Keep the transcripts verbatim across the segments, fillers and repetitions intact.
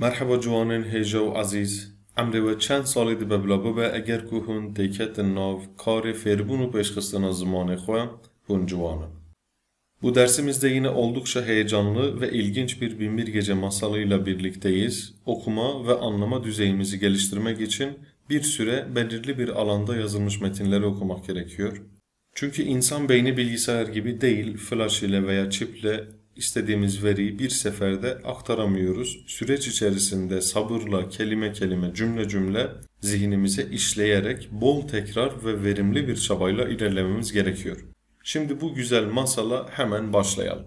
Merheba ciwanên hêja û ezîz. Emrê we çend salî dibe bila bibe, eger ku hûn têketin nav karê fêrbûn û pêşxistina zimanê xwe, hûn ciwan in. Bu dersimizde yine oldukça heyecanlı ve ilginç bir Binbir Gece masalıyla birlikteyiz. Okuma ve anlama düzeyimizi geliştirmek için bir süre belirli bir alanda yazılmış metinleri okumak gerekiyor. Çünkü insan beyni bilgisayar gibi değil, flash ile veya çiple istediğimiz veriyi bir seferde aktaramıyoruz. Süreç içerisinde sabırla, kelime kelime, cümle cümle zihnimize işleyerek bol tekrar ve verimli bir çabayla ilerlememiz gerekiyor. Şimdi bu güzel masala hemen başlayalım.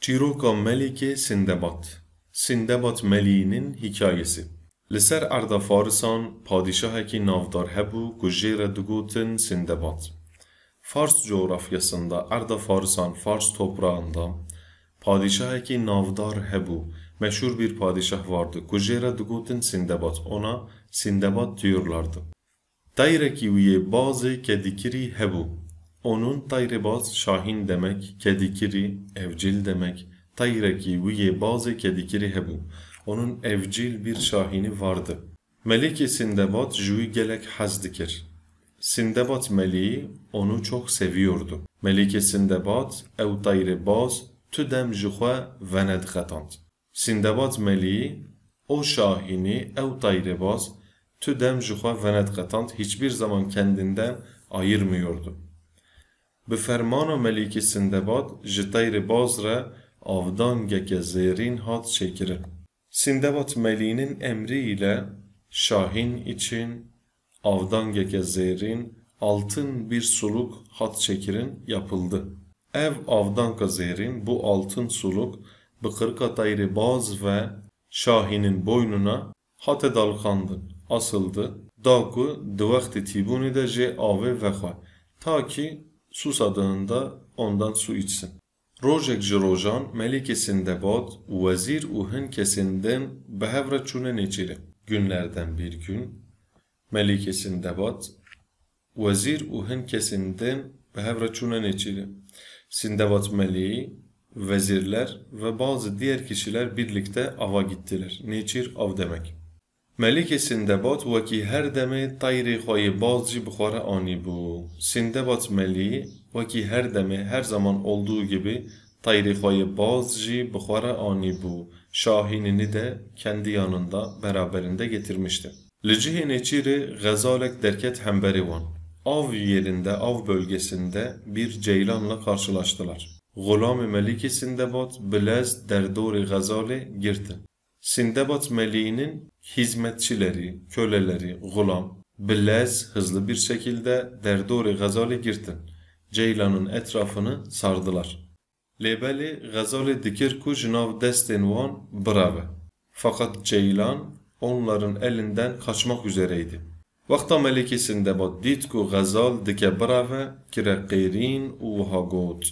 Çîroka Melîkê Sindebat. Sindebat Melîyînin hikayesi. Li ser erda Farisan padîşahekî navdar hebû ku jê re digotin Sindebat. Fars coğrafyasında, erda Farisan, Fars toprağında padîşahekî navdar hebû, meşhur bir padîşah vardı ku jê re digotin Sindebat, ona Sindebat diyorlardı. Tayrekî wî yê bazê kedikirî hebû. Onun tayrê baz şahîn demek, kedikirî evcil demek. Tayrekî wî yê bazê kedikirî hebû. Onun evcil bir şahini vardı. Melikê Sindebat ji wî gelek hez dikir. Sindebat Melî onu çok seviyordu. Melikê Sindebat ew tayrê baz tu dem ji xwe venediqetand. Sindebat Melî, o şahini, ew tayrê baz, tu dem ji xwe venediqetand, hiçbir zaman kendinden ayırmıyordu. Bi fermana Melîkê Sindebat ji tayrê baz re avdangeke zêrîn hat çêkirin. Sindebat Melî'nin emri ile şahin için avdangeke zêrîn, altın bir suluk hat çêkirin, yapıldı. Ev avdanka zêrîn, bu altın suluk, bi qirika tayrê baz ve şahinin boynuna hate daliqandin, asıldı, da ku di wextê tîbûnê de jê avê vexwe, ta ki susadığında ondan su içsin. Rojek ji rojan Melîkê Sindebat û wezîr û hin kesên din bi hev re çûne nêçîrê. Günlerden bir gün Melîkê Sindebat, wezîr û hin kesên din bi hev re çûne nêçîrê. Sindebat Melî, vezîrler ve bazı diğer kişiler birlikte ava gittiler. Nêçîr av demek. Melîkê Sindebat wekî her demê tayrê xwe yê baz jî bi xwe re anîbû. Sindebat Melî wekî her demê, her zaman olduğu gibi, tayrê xwe yê baz jî bi xwe re anîbû. Şahînini de kendi yanında, beraberinde getirmişti. Li cihê nêçîrê xezalek derket hemberê wan. Av yerinde, av bölgesinde bir ceylanla karşılaştılar. Xulamê Melîkê Sindebat bi lez derdorê xezalê girtin. Sindebat Melî'nin hizmetçileri, köleleri, xulam, bi lez, hızlı bir şekilde derdorê xezalê girtin. Ceylanın etrafını sardılar. Lê belê xezalê dikir ku ji nav destên wan bireve. Fakat ceylan onların elinden kaçmak üzereydi. Wexta Melîkê Sindebat dît ku xezal dike bireve, kire qêrîn û wiha got: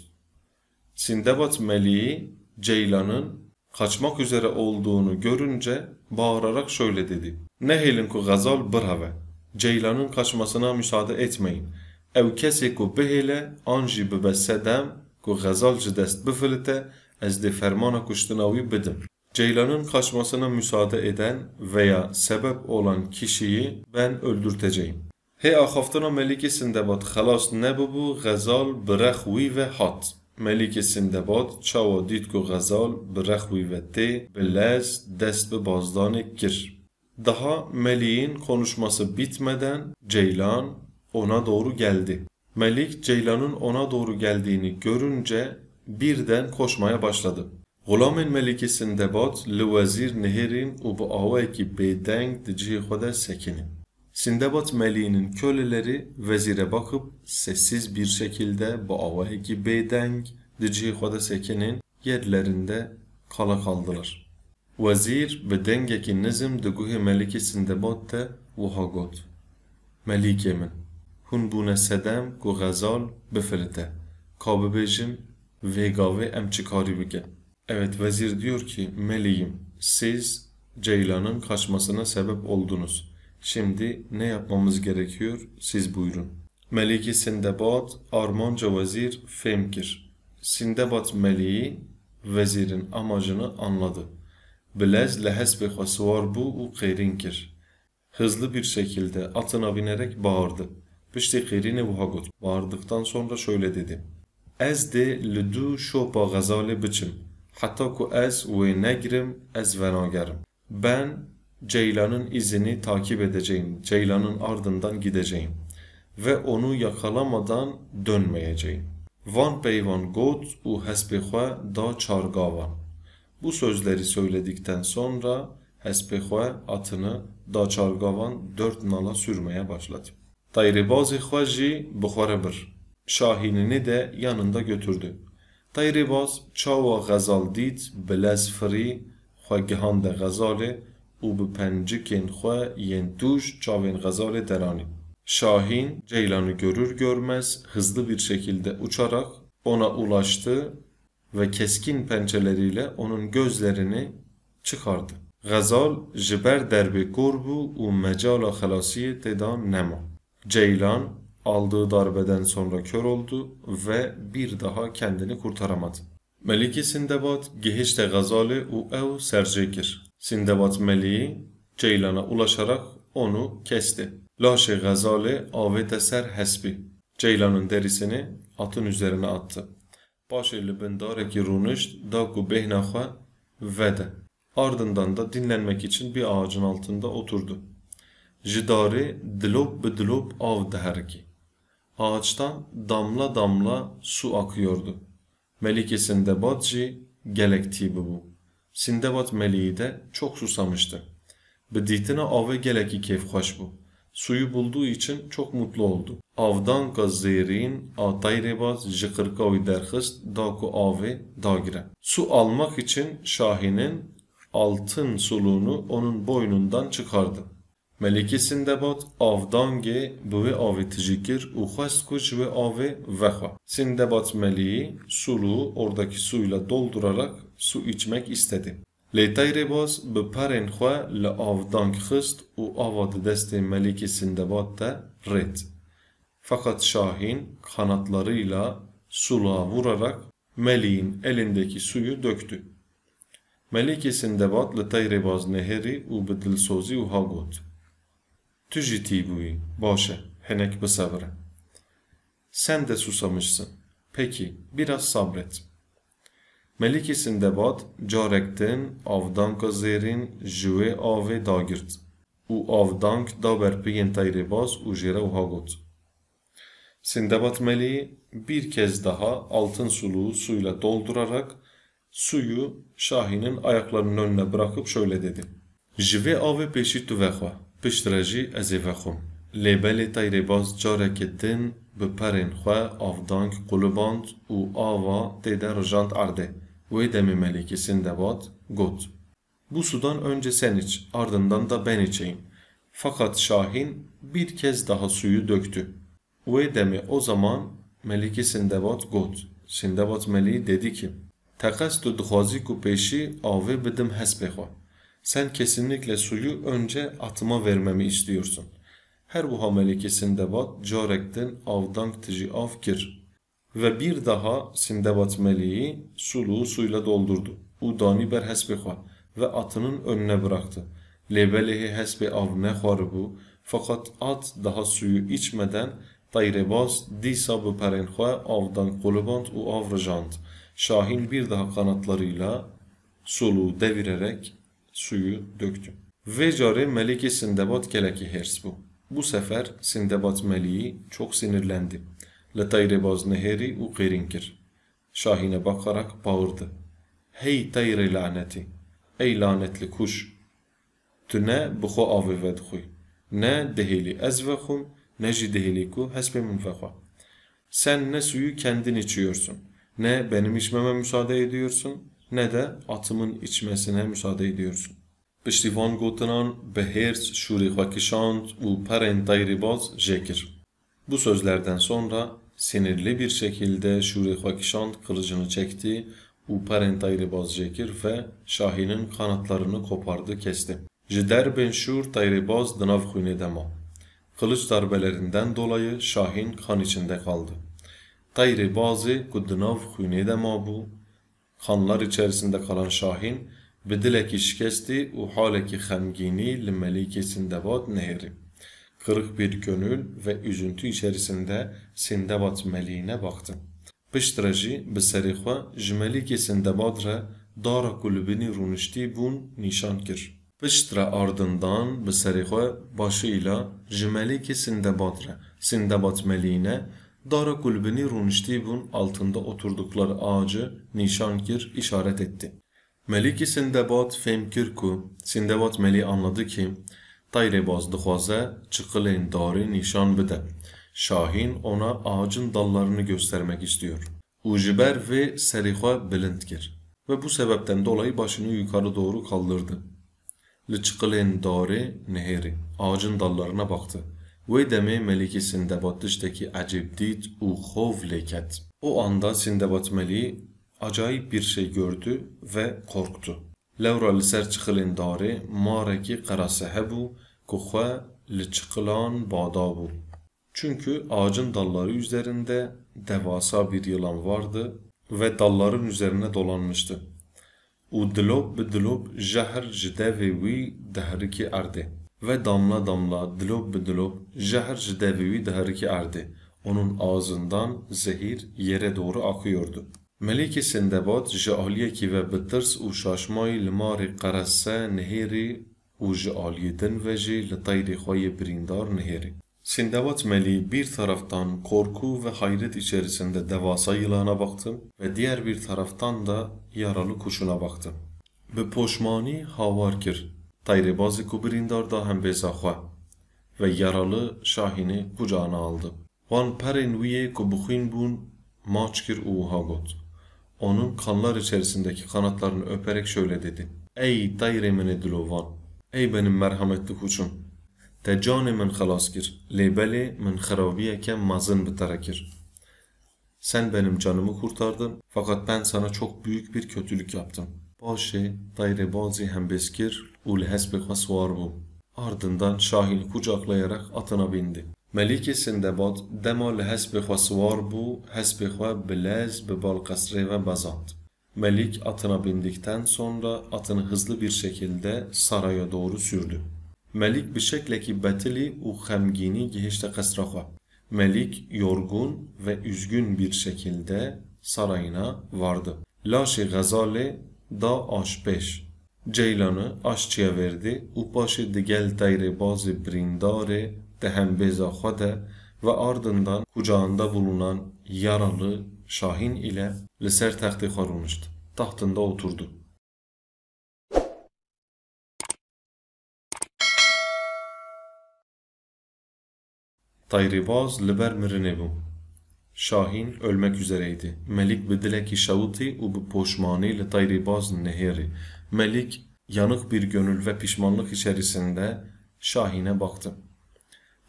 Sindebat Melî ceylanın kaçmak üzere olduğunu görünce bağırarak şöyle dedi: Nehêlin ku xezal bireve. Ceylanın kaçmasına müsaade etmeyin. Ew kesê ku bihêle an jî bibe sedem ku xezal ji dest bifilite, ez dê fermana kuştina wî bidim. Ceylanın kaçmasına müsaade eden veya sebep olan kişiyi ben öldürteceğim. Hê axaftina Melîkê Sindebat xelas nebibû, xezal bi rex wî ve hat. Melîkê Sindebat çawa dît ku xezal bi rex wî ve tê, bi lez dest bi bazdanê kir. Daha Melî'nin konuşması bitmeden ceylan ona doğru geldi. Melik ceylanın ona doğru geldiğini görünce birden koşmaya başladı. Xulamên Melîkê Sindebat li wezîr nihêrîn û bi awayekî bêdeng di cihê xwe de sekinîn. Sindebat Melî'nin köleleri vezire bakıp sessiz bir şekilde bi awayekî bêdeng di cihê xwe de sekinîn, yerlerinde kala kaldılar. Wezîr bi dengekî nizm di guhê Melîkê Sindebat de wiha got: Melîkê min, hûn bûne sedem ku xezal bifilite. Ka bibêjin, vê gavê em çi karî bikin? Evet, vezir diyor ki, Meleğim, siz Ceylan'ın kaçmasına sebep oldunuz. Şimdi ne yapmamız gerekiyor? Siz buyurun. Melîkê Sindebat armanca wezîr fêm kir. Sindebat Melî vezirin amacını anladı. Bilez li hespê xwe siwar bû û qêrîn kir. Hızlı bir şekilde atına binerek bağırdı. Piştî qêrînê wiha got. Bağırdıktan sonra şöyle dedi: Ez dê li dû şopa Xezalê biçim. Heta ku ez wê negrim, ez venagerim. Ben Ceylan'ın izini takip edeceğim. Ceylan'ın ardından gideceğim. Ve onu yakalamadan dönmeyeceğim. Van peyvan got û hespê xwe da çar gavan. Bu sözleri söyledikten sonra hespê xwe, atını, da çar gavan dört nala sürmeye başladı. Teyrêbazê xwe jî bi xwe re bir. Şahînini de yanında götürdü. Teyrêbaz çawa Xezal dît, bi lez firî xwe gihande Xezalê û bi pencikên xwe yên tûj çavên Xezalê deranî. Şahîn, Ceylan'ı görür görmez hızlı bir şekilde uçarak ona ulaştı ve keskin pençeleriyle onun gözlerini çıkardı. Xezal ji ber derbê kor bû û mecala xelasiyê tê de nema. Ceylan aldığı darbeden sonra kör oldu ve bir daha kendini kurtaramadı. Melikê Sindebat gihişte Xezalê û ew serjê kir. Sindebat Melî Ceylan'a ulaşarak onu kesti. Laşê Xezalê avête ser hespî. Ceylan'ın derisini atın üzerine attı. Paşê li bin darekî rûnişt da ku bêhna xwe vede. Ardından da dinlenmek için bir ağacın altında oturdu. Ji darê dilop bi dilop av diherikî. Ağaçtan damla damla su akıyordu. Melikê Sindebat jî gelek tî bûbû. Sindebat Melî de çok susamıştı. Bi dîtina avê gelekî kêfxweş bû. Suyu bulduğu için çok mutlu oldu. Avdanka zêrîn a teyrêbaz ji qirka wî derxist da ku avê dagire. Su almak için Şahîn'in altın suluğunu onun boynundan çıkardı. Melikê Sindebat avdangê bi wê avê tijî kir û xwest ku ji wê avê vexwe. Sindebat Melî suluğu oradaki suyla doldurarak su içmek istedi. Lê teyrêbaz bi perên xwe li avdang xist û ava di destê Melikê Sindebat de rêt. Fakat Şahîn kanatlarıyla suluğa vurarak Melî'nin elindeki suyu döktü. Melikê Sindebat li teyrêbaz nihêrî û bi dilsozî wiha got: Tu jî tî bûyî, baş e, hinek bisebire. Sen de susamışsın. Peki, biraz sabret. Melikê Sindebat carek din avdanka zêrîn ji wê avê dagirt û avdank da ber piyên teyrêbaz û jê re wiha got: Sindebat Melî bir kez daha altın suluğu suyla doldurarak suyu Şahîn'in ayaklarının önüne bırakıp şöyle dedi: Ji vê avê pêşî tu vexwe, piştre jî ez ê vexwim. Lê belê teyrêbaz careke din bi perên xwe avdank quliband û ava tê de rijand erdê. Wê demê Melikê Sindebat got: Bu sudan önce sen iç, ardından da ben içeyim. Fakat Şahîn bir kez daha suyu döktü. Wê demê o zaman Melikê Sindebat got. Sindebat Melî dedi ki: Teqez tu dixwazî ku pêşî avê bidim hespê xwe. Sen kesinlikle suyu önce atıma vermemi istiyorsun. Her wiha Melikê Sindebat carek din avdank tijî av kir. Ve bir daha Sindebat Melî suluğu suyla doldurdu û danî ber hespê xwe ve atının önüne bıraktı. Lê belê hê hespê av nexwaribû, fakat at daha suyu içmeden teyrêbaz dîsa bi perên xwe avdank quliband û av rijand. Şahîn bir daha kanatlarıyla suluğu devirerek suyu döktü. Vê carê Melikê Sindebat gelekî hêrs bû. Bu sefer Sindebat Melî çok sinirlendi. Li teyrêbaz nihêrî û qêrîn kir. Şahîne bakarak bağırdı: Hey teyrê lanetî! Ey lanetli kuş! Tu ne bi xwe avê vedixwî, ne dihêlî ez vexwim, ne jî dihêlî ku hespê min vexwe. Sen ne suyu kendin içiyorsun, ne benim içmeme müsaade ediyorsun, ne de atımın içmesine müsaade ediyorsun. Piştî van gotinan bi hêrs şûrê xwe kişand û perên teyrêbaz jê kir. Bu sözlerden sonra sinirli bir şekilde şûrê xwe kişand, kılıcını çekti û perên teyrêbaz jê kir ve Şahîn'in kanatlarını kopardı, kesti. Ji derbên şûr teyrêbaz di nav xwînê de ma. Kılıç darbelerinden dolayı Şahîn kan içinde kaldı. Teyrêbazê ku di nav xwînê de mabû, kanlar içerisinde kalan Şahîn Bi dilekî şikestî û halekî xemgînî li Melîkê Sindebad nihêrî. Kırık bir gönül ve üzüntü içerisinde Sindebad Meliğine baktı. Piştre jî bi serê xwe ji Melîkê Sindebad re dara ku li binî rûniştî bûn nîşan kir. Piştre ardindan bi serê xwe başıyla ji Melîkê Sindebad re, Sindebad Meliğine, dara ku li binî rûniştî bûn altında oturdukları ağacı nîşan kir, işaret etti. Melîkî Sindebad fêm kir ku, Sindebad Melî anladı ki, Tayrêbaz dixwaze çiqilên darê nîşan bide. Şahin ona ağacın dallarını göstermek istiyor. Û ji ber vê serê xwe bilind kir. Ve bu sebepten dolayı başını yukarı doğru kaldırdı. Li çiqilên darê nihêrî, ağacın dallarına baktı. Wê demê Melîkî Sindebad tiştekî ecêb dît û xov lê ket. O anda Sindebad Melî acayip bir şey gördü ve korktu. Lewra li ser çiqilên darê marekî qerase hebû ku xwe li çiqilan badabû. Çünkü ağacın dalları üzerinde devasa bir yılan vardı ve dalların üzerine dolanmıştı. Û dilop bi dilop jehr ji devê wî diherikî erdê. Ve damla damla, dilop bi dilop, jehr ji devê wî diherikî erdê. Onun ağzından zehir yere doğru akıyordu. Melîkê Sindebad ji aliyekî ve bi tirs û şaşmayî li marê qerese nihêrî û ji aliyê din ve jî li teyrê xwe yê birîndar nihêrî. Sindebad Melî bir taraftan korku ve hayret içerisinde devasa yılana baktı ve diğer bir taraftan da yaralı kuşuna baktı. Bi poşmanî hawar kir, teyrêbazê ku birîndar da hembêza xwe ve yaralı Şahînê kucağına aldı. Wan perên wî yê ku bi xwîn bûn maç kir û wiha got. Onun kanlar içerisindeki kanatlarını öperek şöyle dedi: Ey teyrê min ê dilovan, ey benim merhametli kuçum, te canê min xelas kir, lê belê min xirabiyeke mezin bi te re kir. Sen benim canımı kurtardın, fakat ben sana çok büyük bir kötülük yaptım. Paşê teyrêbazî hembêz kir û li hespê xwe siwar bû. Ardından Şahînî kucaklayarak atına bindi. Melîkê Sindebad dema li hespê xwe siwar bû, hespê xwe bi lez bi balqesrê ve bezand. Melik atına bindikten sonra atını hızlı bir şekilde saraya doğru sürdü. Melik bi şeklekî betilî û xemgînî gihişte qesra xwe. Melik yorgun ve üzgün bir şekilde sarayına vardı. Laşê Xezalê da aşpêş. Ceylanı aşçıya verdi û paşê digel teyrê bazê birîndarê di hembêza xwe de ve ardından kucağında bulunan yaralı Şahin ile li ser textê xwe rûnişt. Tahtında oturdu. Teyrêbaz li ber mirinê bû. Şahîn ölmek üzereydi. Melik bi dilekî şewitî û bi poşmanî li teyrêbaz nihêrî. Melik, yanık bir gönül ve pişmanlık içerisinde Şahîne baktı.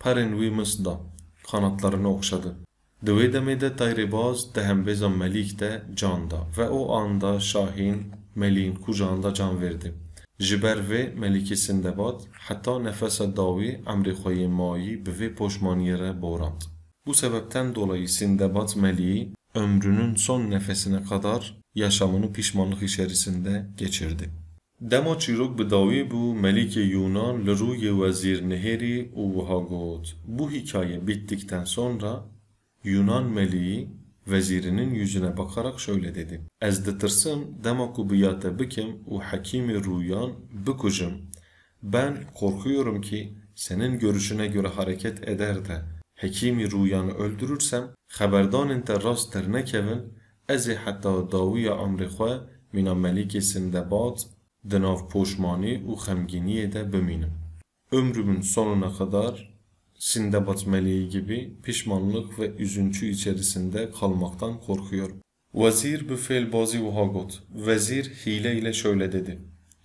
Perên wî mist da, kanatlarını okşadı. Di wê demê de teyrêbaz di hembêza Melîk de can da ve o anda Şahîn Melîn kucağında can verdi. Ji ber vê Melîkê Sindebad heta nefesa dawî emrê xwe yê mayî bi vê poşmaniyê re borand. Bu sebepten dolayı Sindebad Melî ömrünün son nefesine kadar yaşamını pişmanlık içerisinde geçirdi. Dema çîrok bi dawî bû, Melîkê Yûnan li rûyê wezîr nihêrî û wiha got: Bu hikaye bittikten sonra Yunan meleği vezirinin yüzüne bakarak şöyle dedi: Ez ditirsim, dema ku bi ya te bikim û Hekîmî Rûyan bikujim. Ben korkuyorum ki senin görüşüne göre hareket eder de Hekîmî Rûyan'ı öldürürsem, xeberdanên te rast dernekevin, ez ê heta dawiya emrê xwe mîna Melîkê Sindebad di nav poşmanî û xemgîniyê de bimînim. Ömrümün sonuna kadar Sindebad meleği gibi pişmanlık ve üzüntü içerisinde kalmaktan korkuyorum. Wezîr bi fêlbazî wiha got, Vezîr hîle ile şöyle dedi: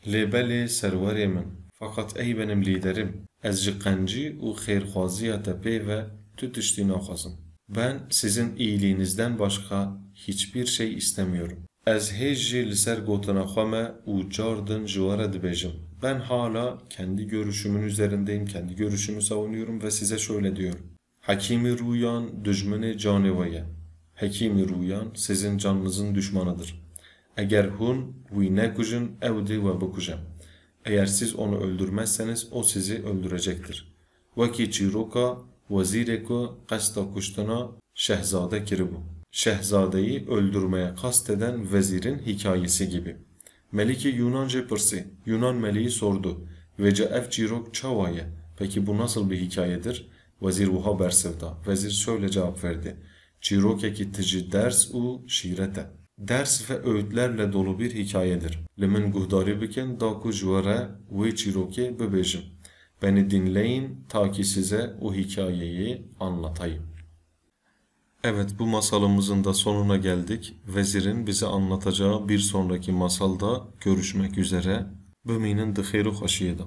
Lê belê serwerê min, fakat ey benim liderim, ez ji qencî û xêrxwaziya te pê ve tu tiştî naxwazim. Ben sizin iyiliğinizden başka hiçbir şey istemiyorum. Ez hêj jî li ser gotina xwe me û cardin ji we re dibêjim. Ben hala kendi görüşümün üzerindeyim, kendi görüşümü savunuyorum ve size şöyle diyorum. Hekîmî Rûyan dijminê canê we ye. Hekîmî Rûyan sizin canınızın düşmanıdır. Eger hûn wî nekujin, ew dê we bikuje. Eğer siz onu öldürmezseniz, o sizi öldürecektir. Wekî çîroka wezîrê ku qesta kuştina şehzade kiribû. Şehzadeyi öldürmeye kasteden vezirin hikayesi gibi. Melikê Yunan jê pirsî. Yunan meleği sordu: Vêca ev çîrok çawa ye? Peki bu nasıl bir hikayedir? Wezîr wiha bersiv da. Vezîr şöyle cevap verdi: Çîrokekî tijî ders û şîret e. Ders ve öğütlerle dolu bir hikayedir. Li min guhdarî bikin, da ku ji we re wê çîrokê bibêjim. Beni dinleyin, ta ki size o hikayeyi anlatayım. Evet, bu masalımızın da sonuna geldik. Vezirin bize anlatacağı bir sonraki masalda görüşmek üzere. Bimînin di xêr û xweşiyê de.